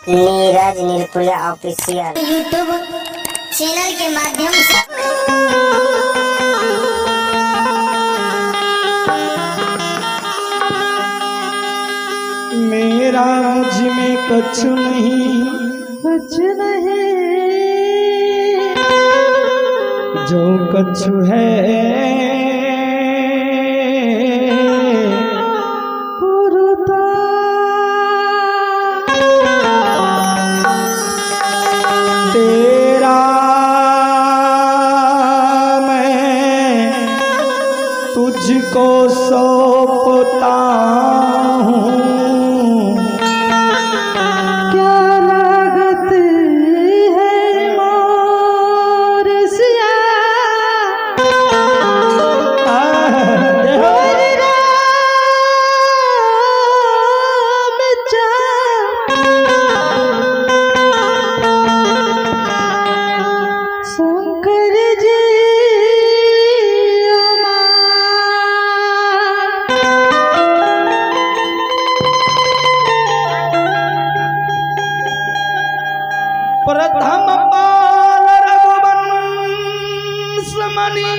Neeraj Nirpuriya official YouTube channel के माध्यम से। मेरा मुझ में कुछ नहीं, कुछ नहीं, जो कुछ है पुरता तेरा मैं तुझको सौंपता हूँ। क्या लागत है मोर सिया, और राम चा शंकर जी प्रथम पाल रघुवंश मणि,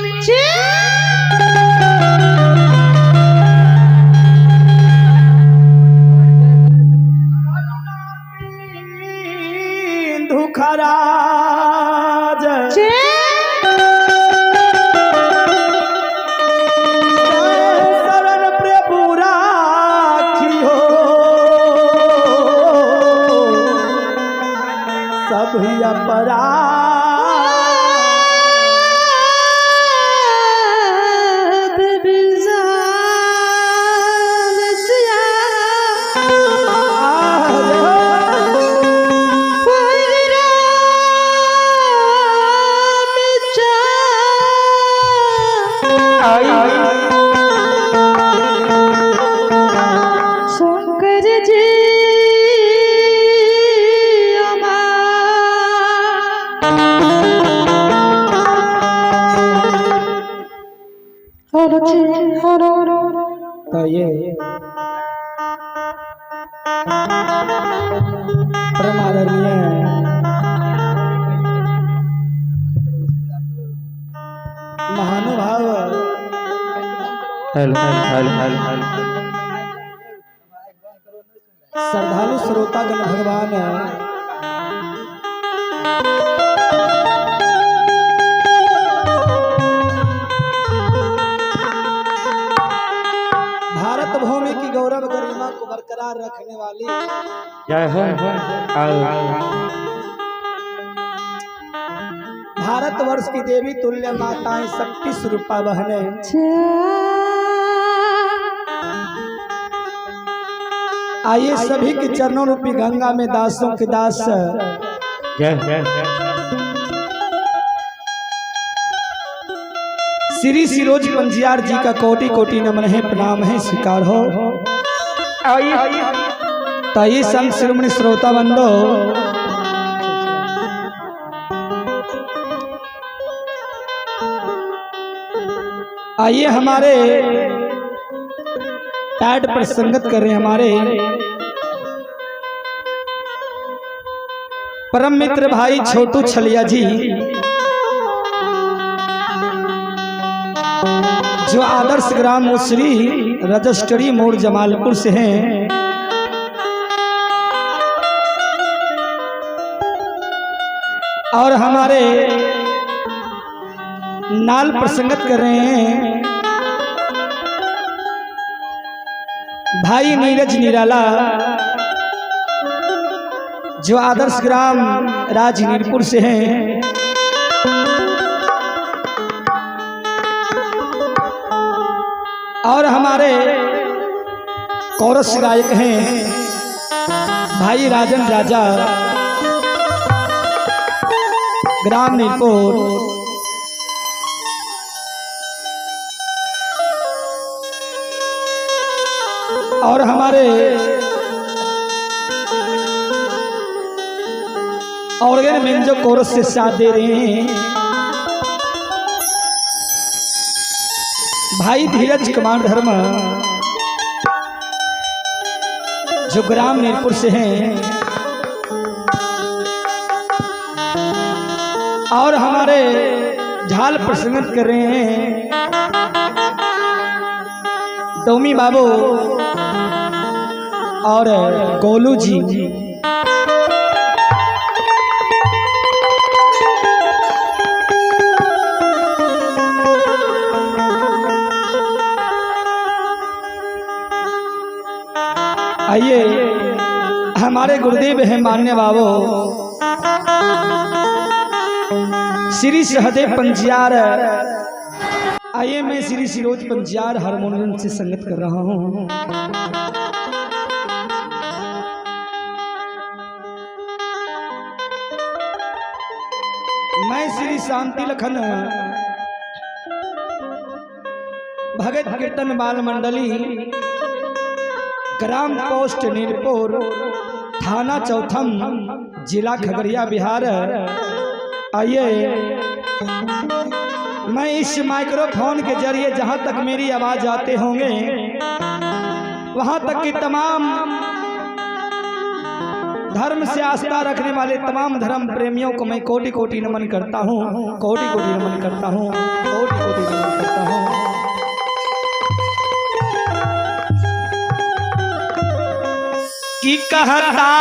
सिंधु खराज, शरण प्रभु राखियो, सब अपराध। विशाल सिया, पर राम चा शंकर जी तो ये परम आदरणीय महानुभाव हेलो हेलो हेलो हेलो श्रद्धालु श्रोतागण भगवान भारत भूमि की गौरव गरिमा को बरकरार रखने वाली जय हो। भारतवर्ष की देवी तुल्य माताएं शक्ति स्वरूपा बहने, आइए सभी के चरणों रूपी गंगा में दासों के दास जय जय श्री सिरोज पंजियार जी का कोटि कोटि नमन है, प्रणाम है, स्वीकार हो। ताई संग शिरोमणि श्रोता बंधो, आइए हमारे पैड पर संगत कर रहे हमारे परम मित्र भाई छोटू छलिया जी, जो आदर्श ग्राम मुसरी रजिस्ट्री मोड़ जमालपुर से हैं। और हमारे नाल प्रसंगत कर रहे हैं भाई नीरज निराला, जो आदर्श ग्राम राजनीरपुर से हैं। और हमारे कोरस गायक हैं भाई राजन राजा, ग्राम नीरपुर। और हमारे ऑर्गन में जो कोरस से साथ दे रहे हैं भाई धीरज कुमार धर्म, जो ग्राम नीरपुर से हैं। और हमारे झाल प्रसंगत कर रहे हैं टोमी बाबू और गोलू जी। आइए हमारे गुरुदेव हैं मान्य बाबू श्री सहदेव पंजियार। आइए मैं श्री सिरोज पंजियार हारमोनियम से संगत कर रहा हूँ। मैं श्री शांति लखन भगत कीर्तन बाल मंडली, ग्राम पोस्ट नीरपुर, थाना चौथम, जिला खगड़िया, बिहार। आइए मैं इस माइक्रोफोन के जरिए जहां तक मेरी आवाज़ आते होंगे वहां तक की तमाम धर्म से आस्था रखने वाले तमाम धर्म प्रेमियों को मैं कोटि कोटि नमन करता हूं, कोटि कोटि नमन करता हूं, कोटि कोटि नमन करता हूं। कि कहता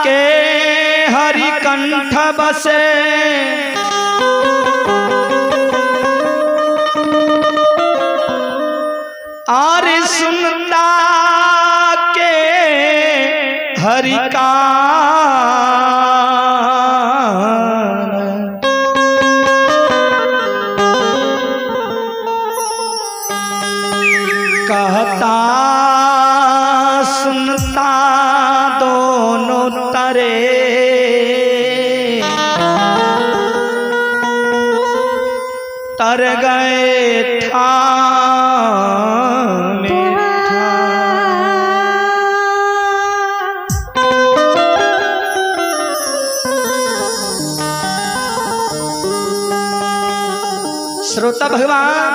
के हरिकंठ बसे, और सुनता के हरिकान। कहता सुनता दोनों तरे, तर गए था श्रोता भगवान।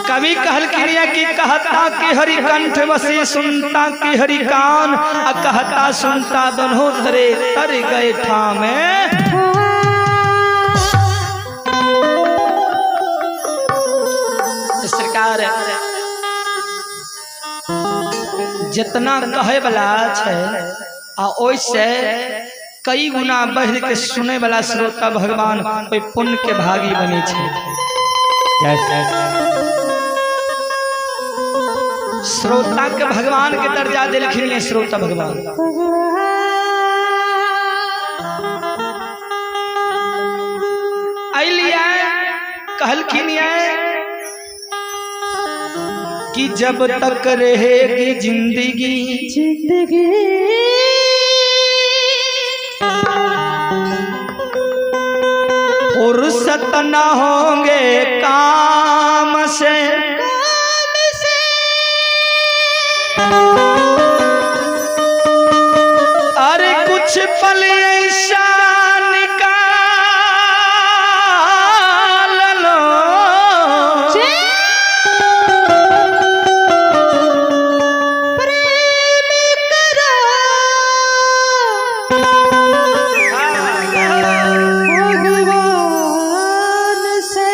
कवि कहल क्रिया की कहता कि हरिकंठ बसे, सुनता कि हरिकान, कहता सुनता दोनों तरे तर गए ठामे। सरकार जितना कहे वाला है आ ओइसे कई गुना बढ़ के सुने वाला श्रोता भगवान कोई पुण्य के भागी बने छे। श्रोता के भगवान के दर्जा दिलखिन है श्रोता भगवान। अलिया कहलखिन कि जब तक रहेगी जिंदगी जिंदगी फुर्सत न होंगे काम से, काम से। अरे कुछ पल ऐसा निकाल लो, प्रेम करो भगवान से।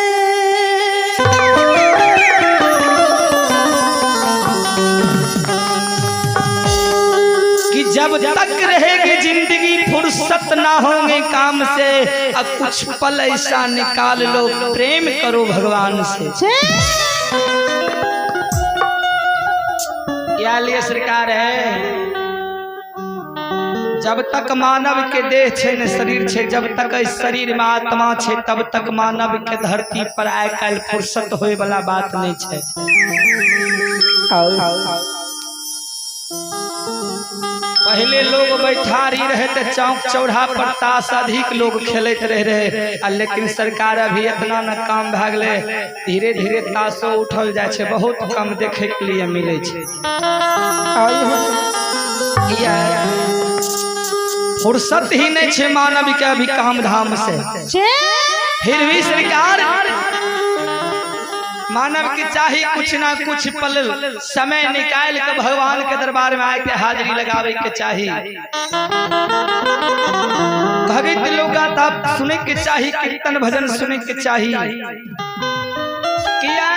कि जब तक रहेगी जिंदगी फुर्सत ना होंगे काम से, अब कुछ पल ऐसा निकाल लो प्रेम करो भगवान से। क्या लिए सरकार है, जब तक मानव के देह छे न शरीर छे, जब तक इस शरीर में आत्मा छे तब तक मानव के धरती पर आइ काल्हि फुर्सत होए वाला बात नहीं छे। पहले लोग बैठारी रहे तो चौक चौराहा पर ताश अधिक लोग खेलते रहे रहे, आ लेकिन सरकार अभी इतना न काम भए गेलै, धीरे धीरे ताशो उठल जाइ छै, बहुत कम देखे के लिए मिले छै। फुर्सत ही नहीं छे मानव के अभी काम धाम से। फिर भी सरकार मानव के चाही कुछ ना कुछ पल समय निकाल के भगवान के दरबार में आके हाजिरी लगावे के चाही। भगत लोग गाथा सुने के चाही, कीर्तन भजन सुने के चाही। किया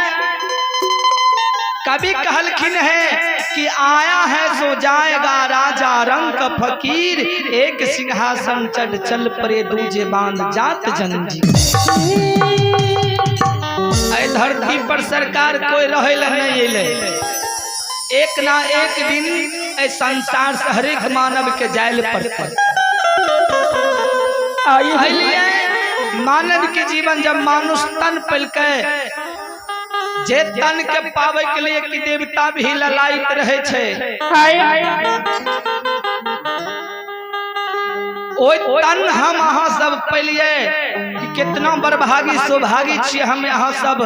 कभी कहलखिन है कि आया है सो जाएगा राजा रंग फकीर, एक सिंहासन चढ़ चल परे दूजे बांध जात जंजीर। ऐ धरती पर सरकार कोई रहे ला नहीं अले, एक ना एक दिन ऐ संसार से हरेक मानव के जायल पड़ते। मानव के जीवन जब मानुष तन पलके, जे तन के पावे के लिए कि देवता भी ललायत रहे छे, ओय तन हम अहाँ सब पलिए कि कितना बर्भागी सौभागी छियै हम अहाँ सब,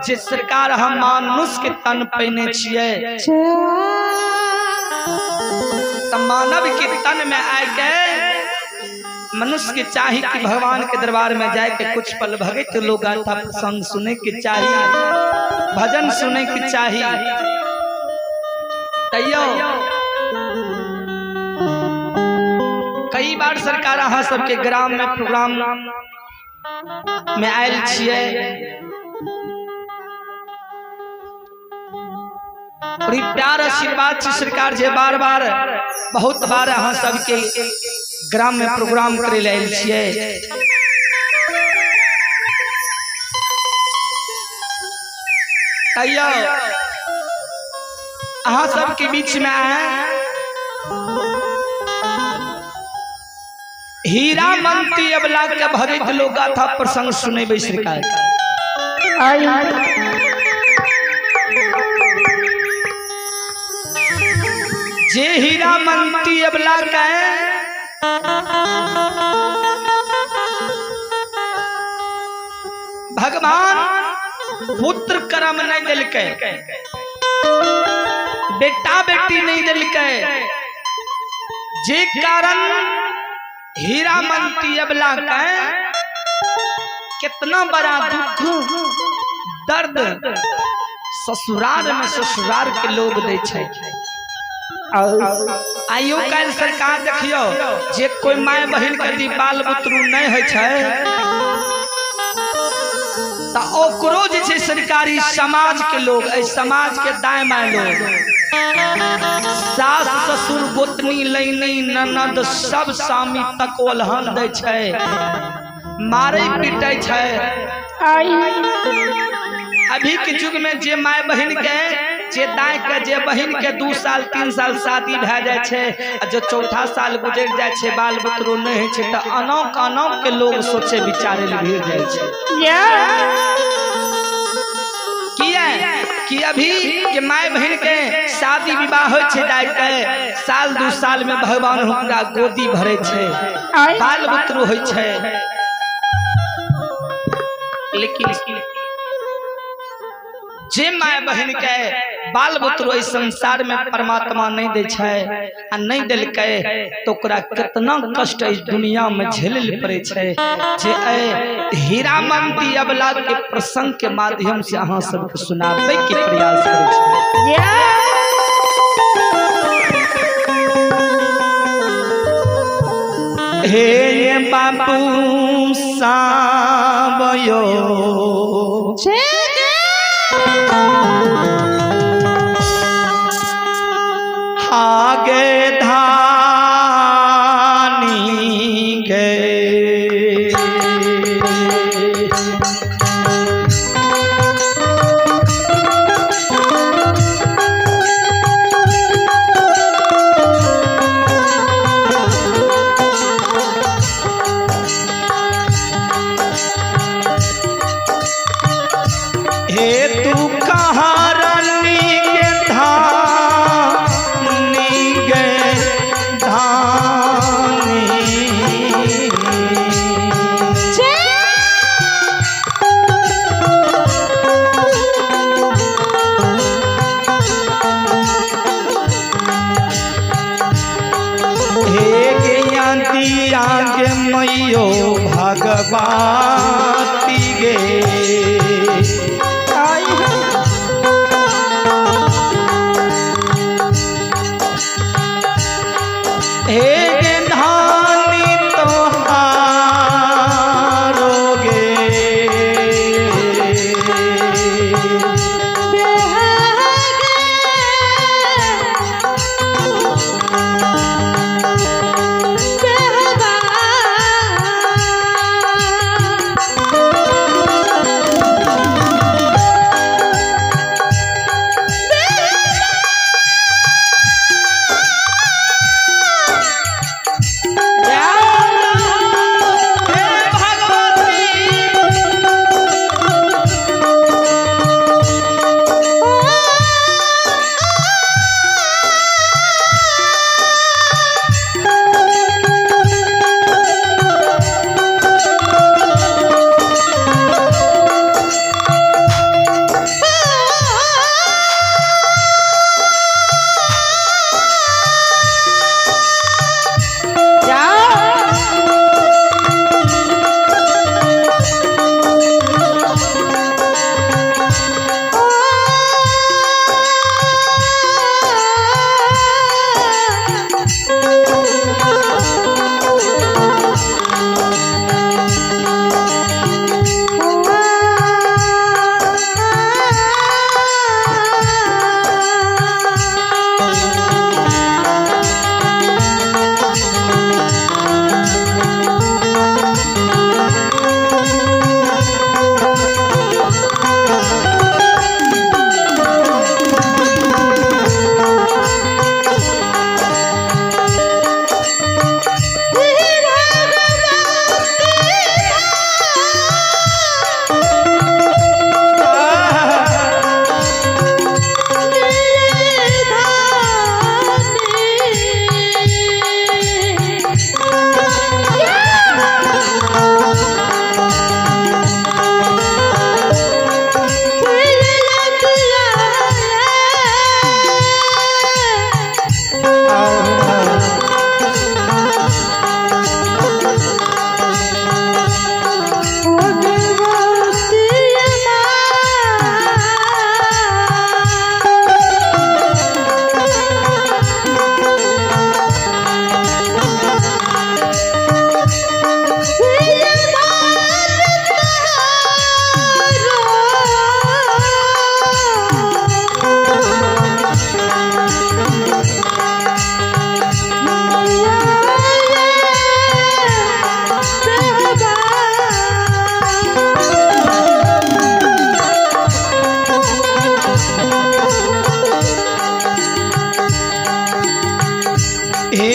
जे सरकार हम मानुष के तन पैने छियै। त मानव के तन में आय के मनुष्य के चाही कि भगवान के दरबार में जाए के कुछ पल भगत लोग गाथा प्रसंग सुने के चाही, भजन सुने के चाही। तैयो कई बार सरकार अहाँ सबके ग्राम में प्रोग्राम में आयल छियै, बड़ी प्यार आशीर्वाद छी सरकार जे बार बार बहुत बार अहाँ सबके ग्राम में प्रोग्राम करे ले आयल छियै। तैयो अहाँ सबके बीच में हीरा मंती अबला के भगत लोग गाथा प्रसंग सुनेबै सरकार। जे हीरा मंती अबला के भगवान पुत्र कर्म नहीं दिलकै, बेटा बेटी नहीं दिलकै, जे कारण हीरा मंती अबला के कितना बड़ा दुख दर्द ससुराल में ससुराल के लोग दै छै। आइयो काल्हि सरकार देखियो जे कोई my बहिन के दी बाल बुतरू नहीं होइ छै त ओकरो जे छै सरकारी समाज के लोग, एहि समाज के दाएं बाएं लोग, सास ससुर गोतनी लैनी ननद सब सामी तक ओलहन दै छै, मारे पीटे छै। अभी के युग में जे my बहिन के जे दाय के जे बहिन के 2 साल 3 साल शादी भए जाय छै आ जो चौथा साल गुजर जाय छै बाल बुतरू नहीं होइ छै त अनौक अनौक के लोग सोचे विचारे ले भीड़ जाय छै। किया कि अभी के my बहिन के शादी विवाह होइ छै दाय के साल 2 साल में भगवान हुनका गोदी भरे छै, बाल बुतरू होइ छै। लेकिन जे my बहिन के बाल बुतरू एहि संसार में परमात्मा नहीं दै छै आ नहीं देलकै तो ओकरा कितना कष्ट इस दुनिया में झेले ले पड़े छै। जे हीरा मंती अबला के प्रसंग के माध्यम से अहाँ सबके सुनाबै के प्रयास करै छै। हे बाबू सावयो आगे धानी गे हे तू कहाँ रानी के धानी गे धानी हे ज्ञान दिया गे मैयो भगवती गे हे धानी तोहार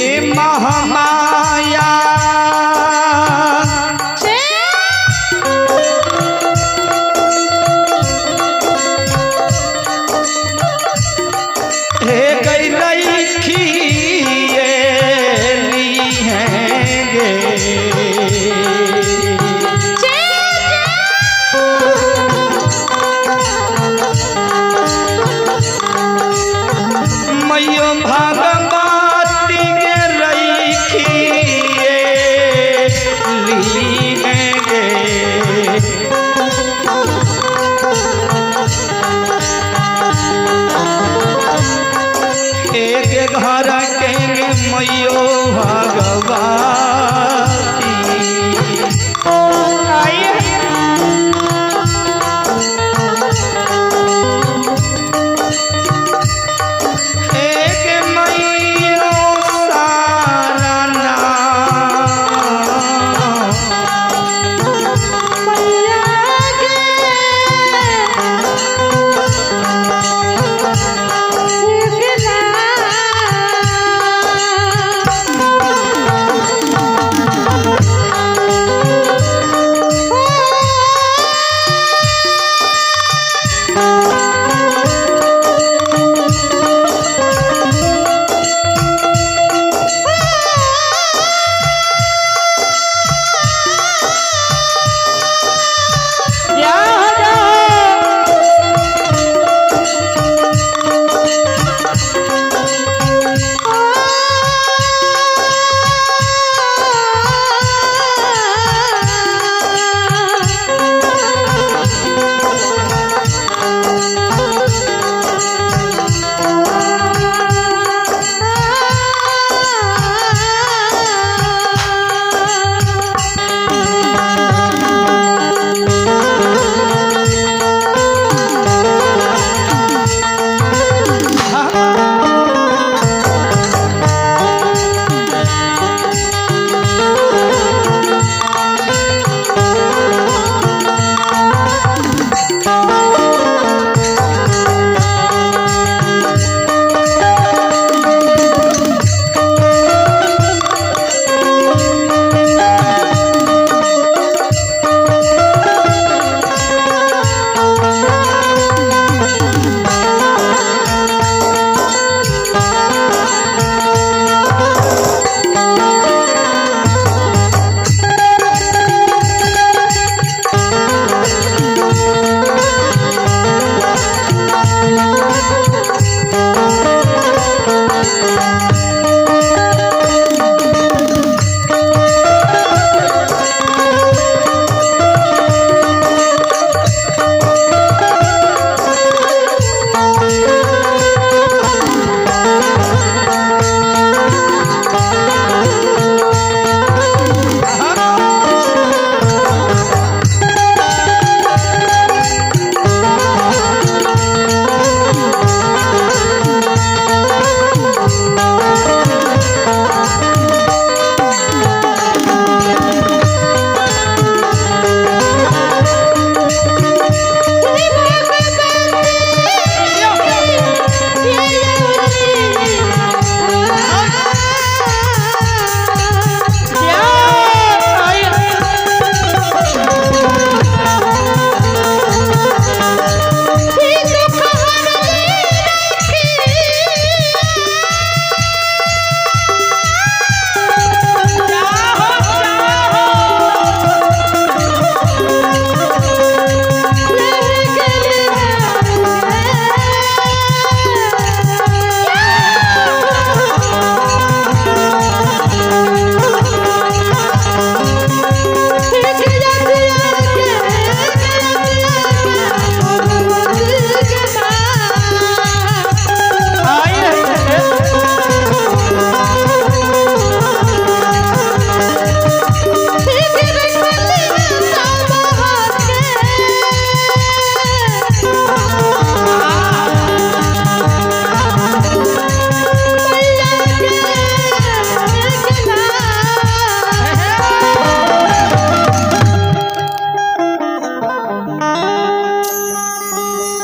हे महामाया हे गई रखिए गे। मैयो भगवती के रखिए गे। एक घर के मैयो भगवती एक मैयो सारा नाम।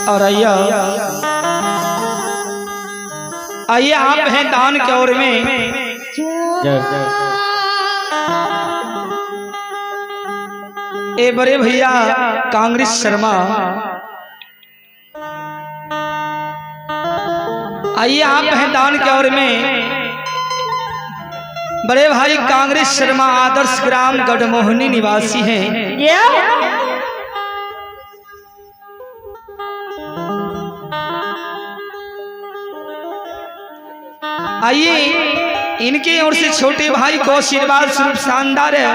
और आइया आइए आप हैं दान के ओर में। जय हो। ए बड़े भैया कांग्रेस शर्मा, आइए आप हैं दान के और में। बड़े भाई कांग्रेस शर्मा आदर्श ग्राम गढ़मोहनी निवासी हैं। आइए इनके ओर से छोटे भाई को आशीर्वाद स्वरूप शानदार है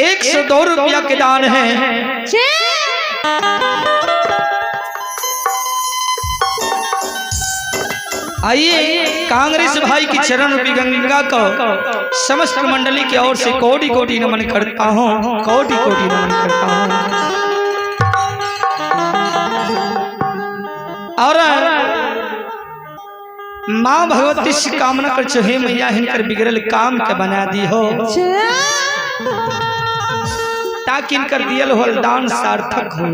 102 रुपया के दान है। आइए कांग्रेस भाई की चरण रूपी गंगा को समस्त मंडली की ओर से कोटि कोटि नमन करता हूँ, कोटि कोटि नमन करता हूँ। और माँ भगवती से कामना कर हे मैया हिनकर बिगड़ल काम के बना दी हो, ताकि इनकर दियल होल दान सार्थक हो।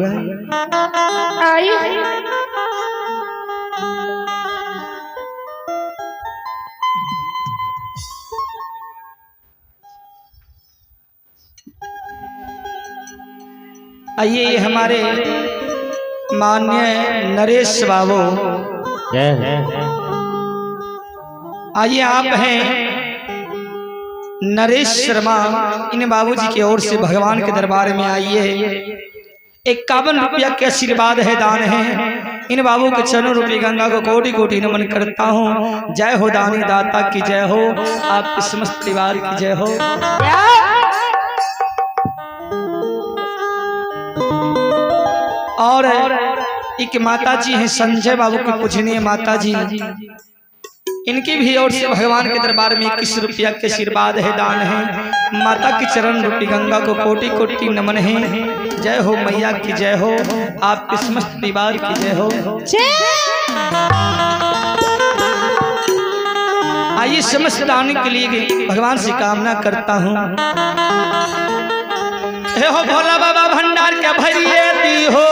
आइए ये हमारे माननीय नरेश बाबू, जय हो। आइए आप हैं नरेश शर्मा, इन बाबूजी की ओर से भगवान के दरबार में आइए 51 रुपया के आशीर्वाद है, दान है। इन बाबू के चरणों रूपी गंगा को कोटि कोटि नमन करता हूँ। जय हो दानी दाता की जय हो, आपके समस्त परिवार की जय हो। और एक माता जी हैं संजय बाबू की पूजनीय माता जी, इनकी भी ओर से भगवान के दरबार में 21 रुपया के आशीर्वाद है, दान है। माता की चरण रूपी गंगा को कोटि कोटि नमन है। जय हो मैया की जय हो, आपके समस्त परिवार की जय हो। आइए समस्त दान के लिए भगवान से कामना करता हूँ। हे हो भोला बाबा भंडार के भरिए दी हो।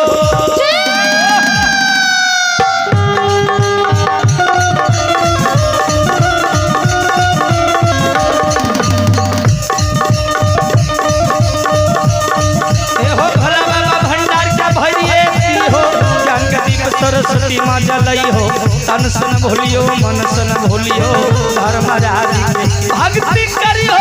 सरस्वती माँ जलई हो, तन सन भूलियो मन सन भूलियो, धर्मराज भक्ति करियो।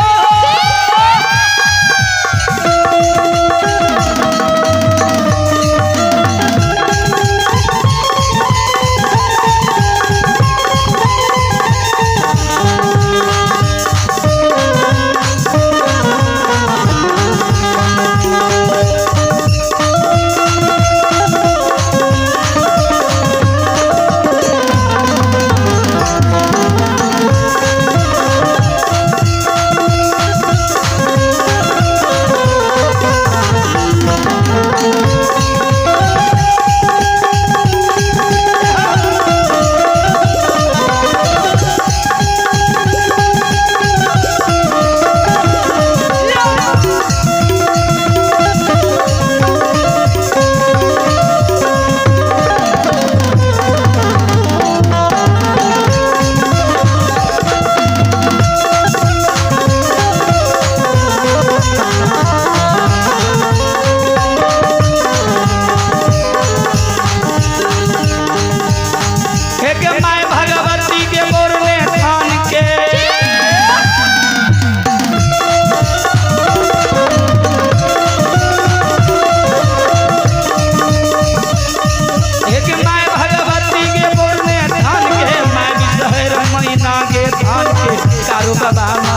बाबा